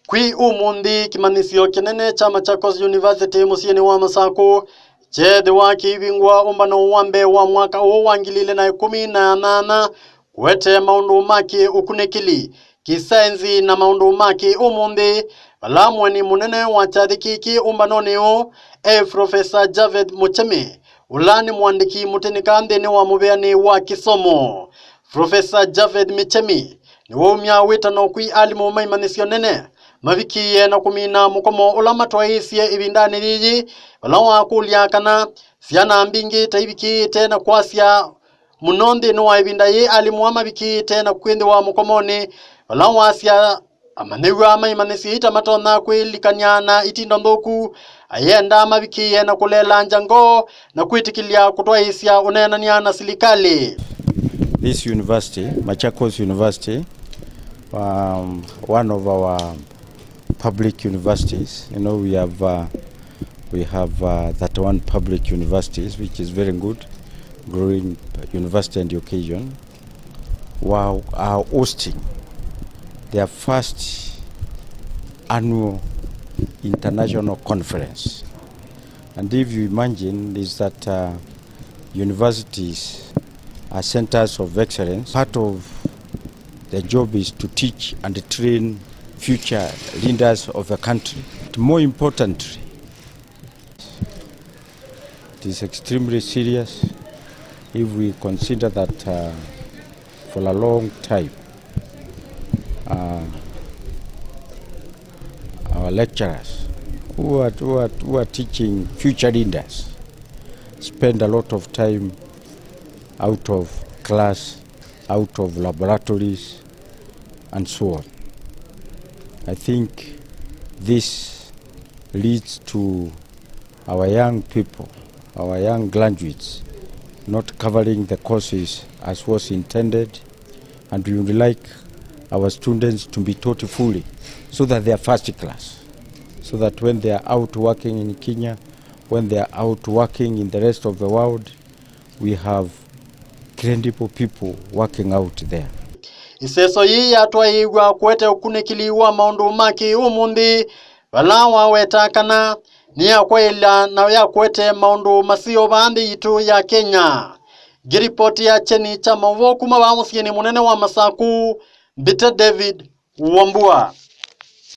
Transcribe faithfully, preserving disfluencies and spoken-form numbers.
Kwĩ ũmũnthĩ, kĩmanyĩsyo kĩnene kya Machakos University mũsyĩnĩ wa Masakũ kyeethĩwa kĩivingũa ũmbano wa mbee wa mwaka ũũ wa ngili ilĩ na ĩkũmi na nyanya, kũete maũndũ ma kĩ-ũkunĩkĩli, kĩsaenzi na maũndũ ma kĩ-ũmũnthĩ, vala mũeni mũnene wa kyathĩ kĩkĩ ũmbanonĩ ũũ e Professor Javed Muchemi, ũla nĩ mũandĩki mũtĩnĩka nthĩnĩ wa mũvĩanĩ wa kĩsomo. Professor Javed Muchemi nĩwaumya wĩtano kwĩ alimũ ma imanyĩsyo nene mavikĩĩe na kũmina mũkomo ũla matwaĩĩsye ĩvindanĩ yĩĩ, vala wakũlya kana syana mbingĩ ta ivikĩĩte na kwasya mũno nthĩnĩ wa ĩvinda yĩĩ, alimũ aa mavikĩĩte na kwĩthĩwa mũkomonĩ, vala wasya amanyĩw'a ma imanyĩsyo ita matonya kwĩlikany'a na itindo nthũku, ayenda mavikĩĩe na kũlelangya ngoo na kwĩtĩkĩlya kũtwaĩĩsya ũneenany'a na silikalĩ. This university, Machakos University, um, one of our public universities. You know, we have, uh, we have, uh, thirty-one public universities, which is very good, growing university and education. Were, are hosting their first annual international conference. And if you imagine, is that, uh, universities are centers of excellence. Part of the job is to teach and train future leaders of a country. But more importantly, it is extremely serious if we consider that, uh, for a long time, uh, our lecturers who are, who are, who are teaching future leaders spend a lot of time out of class, out of laboratories, and so on. I think this leads to our young people, our young graduates, not covering the courses as was intended, and we would like our students to be taught fully so that they are first class, so that when they are out working in Kenya, when they are out working in the rest of the world, we have credible people working out there. Ĩseso yĩĩ yatwaĩĩw'a kũete ũkunĩkĩli wa maũndũ ma kĩ-ũmũnthĩ, vala waweta kana nĩ ya kwaĩla na ya kũete maũndũ maseo vaa nthĩ yitũ ya Kenya. Ngĩlipotĩa kyeni kya maũvoo kuma vaa mũsyĩnĩ mũnene wa Masakũ, mbĩte David Wambua.